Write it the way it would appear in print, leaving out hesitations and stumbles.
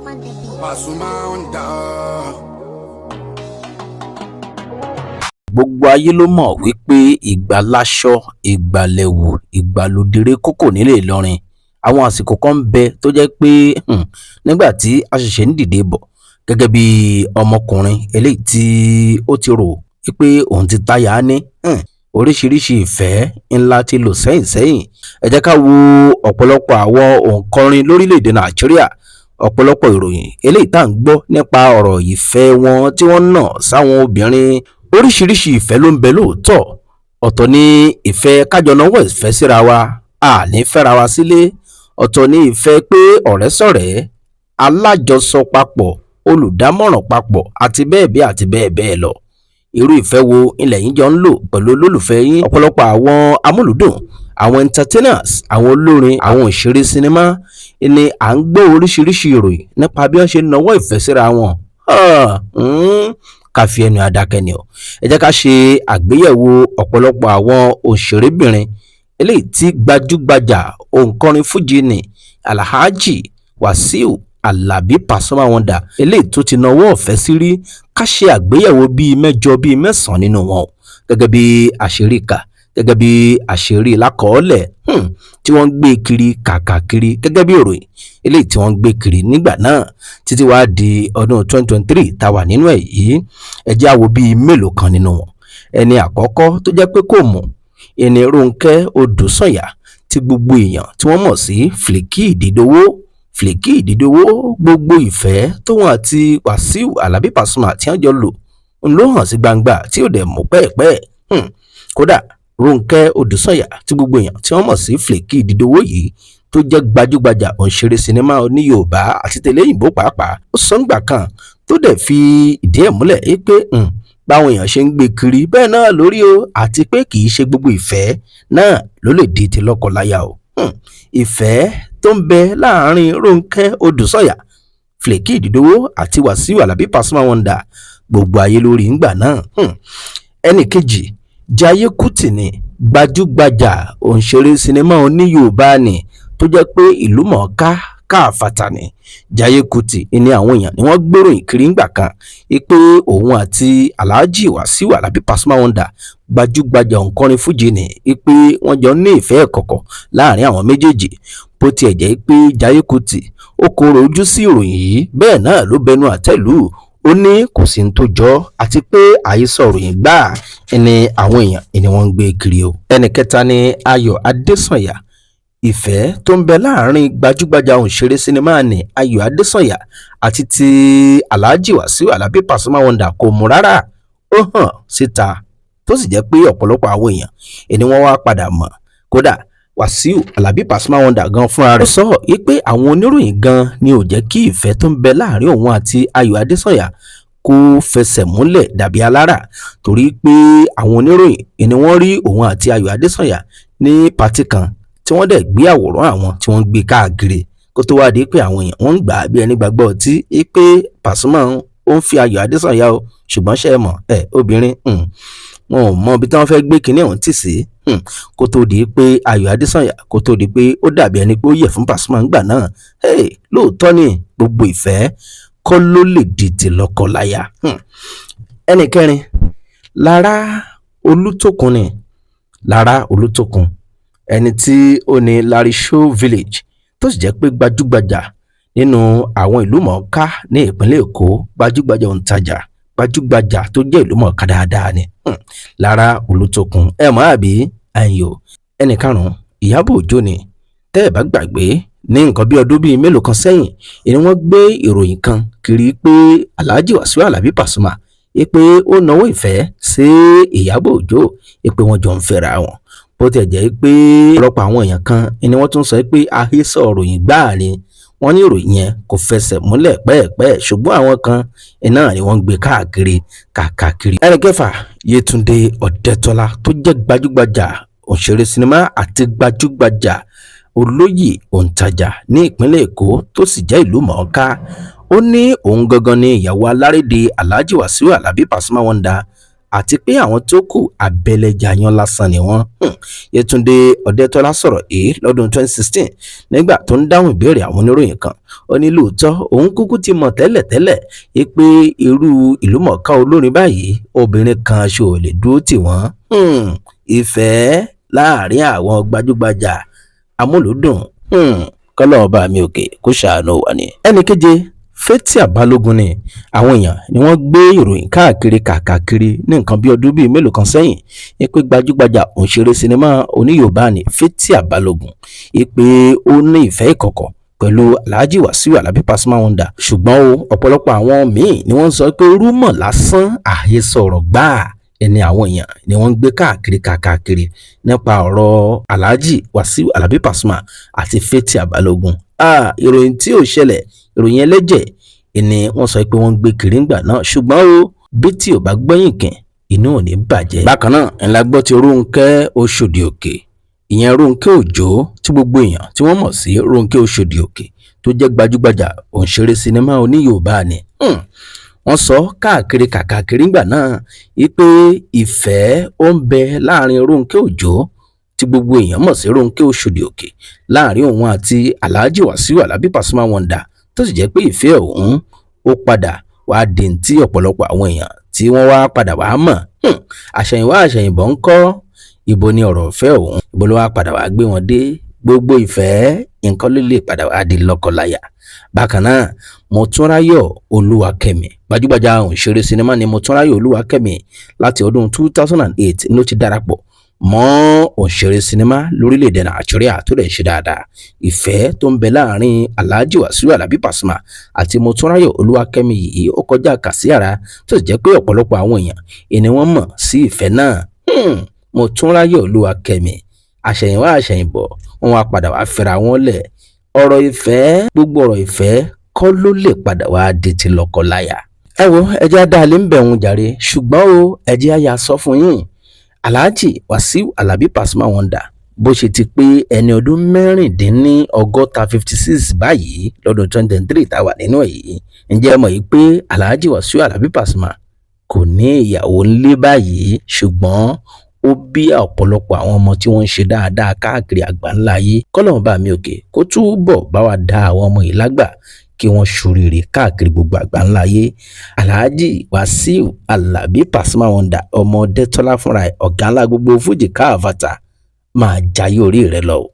On the beat. Pasuma Wonder. Gbogbo ayé ló mọ̀ wípé ìgbà láṣọ, ìgbà lẹ̀wù, ìgbà lódere kókò nílẹ̀ Ìlọrin. Àwọn àsìkò kan ń bẹ tó jẹ́ pé nígbà tí a ṣẹ̀ṣẹ̀ ń dìde bọ̀ gẹ́gẹ́ bí ọmọkùnrin eléyìí tí ó ti rò wípé òun ti táyà ní oríṣiríṣi ìfẹ́ ńlá ti lò sẹ́yìn sẹ́yìn. Ẹ jẹ́ ká wo ọ̀pọ̀lọpọ̀ àwọn òǹkọrin lórílẹ̀‐èdè Nàìjíríà, ọ̀pọ̀lọpọ̀ ìròyìn eléyìí tá à ń gbọ́ nípa ọ̀rọ̀ ìfẹ́ wọn tí wọ́n nà sáwọn obìnrin. Oríṣiríṣi ìfẹ́ ló ń bẹ lóòótọ́. Ọ̀tọ̀ ni ìfẹ́ kájọ nawọ́ ìfẹ́ síra wa, a ní fẹ́ra wa sílé. Ọ̀tọ̀ ni ìfẹ́ pé ọ̀rẹ́ sọ̀rẹ́, alájọsọ papọ̀, olùdámọ̀ràn papọ̀, àti bẹ́ẹ̀ bẹ́ẹ̀ àti bẹ́ẹ̀ bẹ́ẹ̀ lọ. Irú ìfẹ́ wo ilẹ̀ yín jọ ń lò pẹ̀lú olólùfẹ́ yín? Ọ̀pọ̀lọpọ̀ àwọn amúlùúdùn, àwọn entertainers, àwọn olórin, àwọn òṣèré sinimá ni à ń gbọ́ oríṣiríṣi ìròyìn nípa bí wọ́n ṣe ń nawọ́ ìfẹ́ síra wọn. Ká fi ẹnu adákẹ́ ni o. Ẹ jẹ́ ká ṣe àgbéyẹ̀wò ọ̀pọ̀lọpọ̀ àwọn òṣèrébìnrin eléyìí tí gbajúgbajà òǹkọrin fújì ní Alhaji Wasiu Alabi Pasuma Wonder eléyìí tó ti nawọ́ ọ̀fẹ́ sí rí. Ká ṣe àgbéyẹ̀wò bíi mẹ́jọ, bíi mẹ́sàn-án nínú wọn o, gẹ́gẹ́ bí àṣírí kà, gẹ́gẹ́ bí àṣírí lákọọ́lẹ̀ tí wọ́n ń gbé kiri kàkàkiri, gẹ́gẹ́ bí ìròyìn eléyìí tí wọ́n ń gbé kiri nígbà náà títí wàá di ọdún 2023 tá a wà nínú ẹ̀ yìí. Ẹ jẹ́ á wo bíi mélòó kan nínú wọn. Ẹni àkọ́kọ́ tó jẹ́ pé kò mọ̀ ẹni Rónkẹ́ Odùsànyà tí gbogbo èèyàn tí wọ́n mọ̀ sí Flèkì Ìdídowó. Flèkì Ìdídowó, gbogbo ìfẹ́ tóun àti Wàsíù Alábí Pasuma tí wọ́n jọ lò ń ló hàn sí gbangba tí ò dẹ̀ mú pẹ́ẹ́pẹ́ẹ́. Kódà Rónkẹ́ Odùsànyà tí gbogbo èèyàn tí wọ́n mọ̀ sí Flèkì Ìdídowó yìí, tó jẹ́ gbajúgbajà òǹṣeré sinimá oní Yorùbá àti tẹ̀lé òyìnbó pàápàá, ó sọ ńgbà kan tó dẹ̀ fi ìdí ẹ̀ múlẹ̀ pé báwọn èèyàn ṣe ń gbé kiri bẹ́ẹ̀ náà lórí o, àti pé kì í ṣe gbogbo ìfẹ́ náà ló lè di ti lọ́kọláya o. Ìfẹ́ tó ń bẹ láàrin Rónkẹ́ Odùsànyà, Flèkì Ìdídowó àti Wàsíù Alábí Pasuma Wonder, gbogbo ayé lórí ńgbà náà. Ẹnì kejì, Jaiye Kuti ni, gbajúgbajà òǹṣeré sinimá oní Yorùbá ni tó jẹ́ pé ìlú mọ̀ọ́ká káàfàtà ni. Jaiye Kuti ni àwọn èèyàn ni wọ́n gbéròyìn kiri ńgbà kan pé òun àti Alhaji Wasiu Alabi Pasuma Wonder, gbajúgbajà òǹkọrin fújì ni, pé wọ́n jọ ní ìfẹ́ ìkọ̀kọ̀ láàrin àwọn méjèèjì. Bó tiẹ̀ jẹ́ pé Jaiye Kuti ó kọ̀rọ̀ ojú sí ìròyìn yìí, bẹ́ẹ̀ náà ló bẹnu àtẹ́ lù ú, ó ní kò sí ní tó jọ, àti pé àhesọ ìròyìn gbáà ni àwọn èèyàn ni wọ́n ń gbé kiri o. Ẹnì kẹta ni Ayọ̀ Adésànyà. Ìfẹ́ tó ń bẹ láàrin gbajúgbajà òǹṣeré sinimá ní Ayọ̀ Adésànyà àti ti Alhaji Wasiu Alabi Pasuma Wonder kò mú rárá, ó hàn síta, tó sì jẹ́ pé ọ̀pọ̀lọpọ̀ àwọn èèyàn ni wọ́n wá padà mọ̀. Kódà Wasiu Alabi Pasuma Wonder gan fúnra rẹ̀ sọ pé àwọn oníròyìn gan ni ò jẹ́ kí ìfẹ́ tó ń bẹ láàrin òun àti Ayọ̀ Adésànyà kó fẹsẹ̀ múlẹ̀ dàbí alára, torí pé àwọn oníròyìn ni wọ́n rí òun àti Ayọ̀ Adésànyà ní pàtí kan tí wọ́n dẹ̀ gbé àwòrán àwọn tí wọ́n ń gbé káàkiri, kó tó wáá di pé àwọn èèyàn wọ́n ń gbà á bí ẹni gbàgbọ́ ọtí pé Pasuma ó ń fi Ayọ̀ Adésànyà o. Ṣùgbọ́n ṣe é mọ̀ ẹ, obìnrin wọn ò mọ ibi tí wọ́n fẹ́ gbé kinní ọ̀hún tì sí, kó tó di pé Ayọ̀ Adésànyà, kó tó di pé ó dàbí ẹni pé ó yẹ̀ fún Pasuma ńgbà náà. Lóòótọ́ ni gbogbo ìfẹ́ kọ́ ló lè di ti lọ́kọláya. Ẹnì kẹrin, Lára Olútókun ni. Lára Olútókun, ẹni tí ó ní Larry Show Village, tó sì jẹ́ pé gbajúgbajà nínú àwọn ìlú mọ̀ọ́ká ní ìpínlẹ̀ Èkó, gbajúgbajà òǹtajà, gbajúgbajà tó jẹ́ ìlú mọ̀ọ́ká dáadáa ni. Lára Olútókun, ẹ mọ̀ àbí ayò. Ẹnì karùn-ún, Ìyábọ̀ Òjó ni. Tẹ́ ẹ̀ bá gbàgbé, ní nǹkan bí ọdún bíi mélòó kan sẹ́yìn ni wọ́n gbé ìròyìn kan kiri pé Alhaji Wasiu Alabi Pasuma pé ó nawọ́ ìfẹ́ sí Ìyábọ̀ Òjó, pé wọ́n jọ ń fẹ́ra wọn. Bó tiẹ̀ jẹ́ pé ọ̀pọ̀lọpọ̀ àwọn èèyàn kan ni wọ́n tún sọ pé àhesọ ìròyìn gbáà ni, wọ́n ní ìròyìn yẹn kò fẹsẹ̀ múlẹ̀ pẹ́ẹ̀pẹ́ẹ̀, ṣùgbọ́n àwọn kan iná ni wọ́n ń gbé káàkiri káàkiri. Ẹnì kẹfà, Yétúndé Ọ̀dẹ́tọ́lá, tó jẹ́ gbajúgbajà òṣèré sinimá àti gbajúgbajà olóyè òǹtajà ní ìpínlẹ̀ Èkó, tó sì jẹ́ ìlú mọ̀ọ́ká. Ó ní òun gangan ni ìyàwó alárédè Alhaji Wasiu Alabi Pasuma Wonder. àti pé àwọn tó kù abẹ́lẹ́jayán lásán ni wọ́n. Yétúndé Ọ̀dẹ́tọ́lá sọ̀rọ̀ yìí lọ́dún 2016 nígbà tó ń dáhùn ìbéèrè àwọn oníròyìn kan. Ó ní lóòótọ́ òun kúkú ti mọ̀ tẹ́lẹ̀tẹ́lẹ̀ pé irú ìlúmọ̀ọ́ká olórin báyìí obìnrin kan ṣo lè dúró tì wọ́n. Ìfẹ́ láàrin àwọn gbajúgbajà amúlùúdùn, kọ́lọ́ọ̀ bá mi òkè kó ṣàánú wa ni. Ẹnì keje, Fathia Balogun ni. Àwọn èèyàn ni wọ́n gbé ìròyìn káàkiri kàkàkiri ní nǹkan bí ọdún bíi mélòó kan sẹ́yìn pé gbajúgbajà òǹṣeré sinimá oníyorùbá ni Fathia Balogun, pé ó ní ìfẹ́ ìkọ̀kọ̀ pẹ̀lú Alhaji Wasiu Alabi Pasuma Wonder. Ṣùgbọ́n o, ọ̀pọ̀lọpọ̀ àwọn míì ni wọ́n sọ pé rumour lásán, àhesọ ọ̀rọ̀ gbáà ẹni àwọn èèyàn ni wọ́n ń gbé káàkiri kàkàkiri nípa ọ̀rọ̀ Alhaji Wasiu Alabi Pasuma àti Fathia Balogun. Ìròyìn tí ò ṣẹlẹ̀, ìròyìn ẹlẹ́jẹ̀ ni wọ́n sọ pé wọ́n ń gbé kiri ńgbà náà. Ṣùgbọ́n o, bí tí ò bá gbẹ́yìn kìn, inú ò ní bàjẹ́. Bákan náà ńlá gbọ́ ti Rónkẹ́ Oṣòdì Òkè, ìyẹn Rónkẹ́ Òjó tí gbogbo èèyàn tí wọ́n mọ̀ sí Rónkẹ́ Oṣòdì Òkè, tó jẹ́ gbajúgbajà òǹṣeré sinimá oníyorùbá ni. Wọ́n sọ káàkiri kàkàkiri ńgbà náà wípé ìfẹ́ ó ń bẹ láàrin Rónkẹ́ Òjó tí gbogbo èèyàn mọ̀ sí Rónkẹ́ Oṣòdì Òkè, láàrin òun àti Alhaji Wasiu Alabi Pasuma Wonder, tó sì jẹ́ pé ìfẹ́ òun ó padà wàá di tí ọ̀pọ̀lọpọ̀ àwọn èèyàn tí wọ́n wá padà wàá mọ̀. Àṣẹ̀yìnwá àṣẹ̀yìnbọ̀ ń kọ́, ibo ni ọ̀rọ̀ ìfẹ́ òun, ibo ló wá padà wàá gbé wọn dé? Gbogbo ìfẹ́ nǹkan ló lè padà wàá di lọ́kọláya. Bákan náà, Mọ́túnráyọ̀ Olúwakẹ́mi, gbajúgbajà òǹṣeré sinimá ni Mọ́túnráyọ̀ Olúwakẹ́mi. Láti ọdún 2008 ló ti darapọ̀ mọ́ òǹṣeré sinimá lórílẹ̀‐èdè Nàìjíríà tó dẹ̀ ń ṣe dáadáa. Ìfẹ́ tó ń bẹ láàrin Alhaji Wasiu Alabi Pasuma àti Mọ́túnráyọ̀ Olúwakẹ́mi yìí ó kọjá kàsíàrà, tó sì jẹ́ pé ọ̀pọ̀lọpọ̀ àwọn èèyàn ìní wọ́n mọ̀ sí ìfẹ́ náà. Mọ́túnráyọ̀ Olúwakẹ́mi, àṣẹ̀yìnwá àṣẹ̀yìnbọ̀, wọn wá padà wá fẹ́ra wọn lẹ̀. Ọ̀rọ̀ ìfẹ́, gbogbo ọ̀rọ̀ ìfẹ́ kọ́ ló lè padà wá di ti lọ́kọláya. Ẹ wo, ẹjẹ́ á dá a lé ń bẹ̀ wọn jàre. Ṣùgbọ́n o, ẹjẹ́ á yà sọ fún yín, Alhaji Wasiu Alabi Pasuma Wonder, bó ṣe ti pé ẹni ọdún 66, 56 báyìí lọ́dún 2023 tá a wà nínú ẹ̀ yìí, ǹjẹ́ ẹ mọ̀ yìí pé Alhaji Wasiu Alabi Pasuma kò ní ìyàwó ńlé báyìí? Ṣùgbọ́n ó bí ọ̀pọ̀lọpọ̀ àwọn ọmọ tí wọ́n ń ṣe dáadáa káàkiri àgbáńlá ayé. Kọ́lọ́run bá mi òkè kó túbọ̀ bá wa dá àwọn ọmọ yìí lágbà kí wọ́n ṣoríire káàkiri gbogbo àgbáńlá ayé. Alhaji Wasiu Alabi Pasuma Wonder, ọmọ Ọdẹ́tọ́lá fúnra ẹ̀, ọ̀gá ńlá gbogbo fújì káàfàtà, máa jayé orí rẹ lọ o.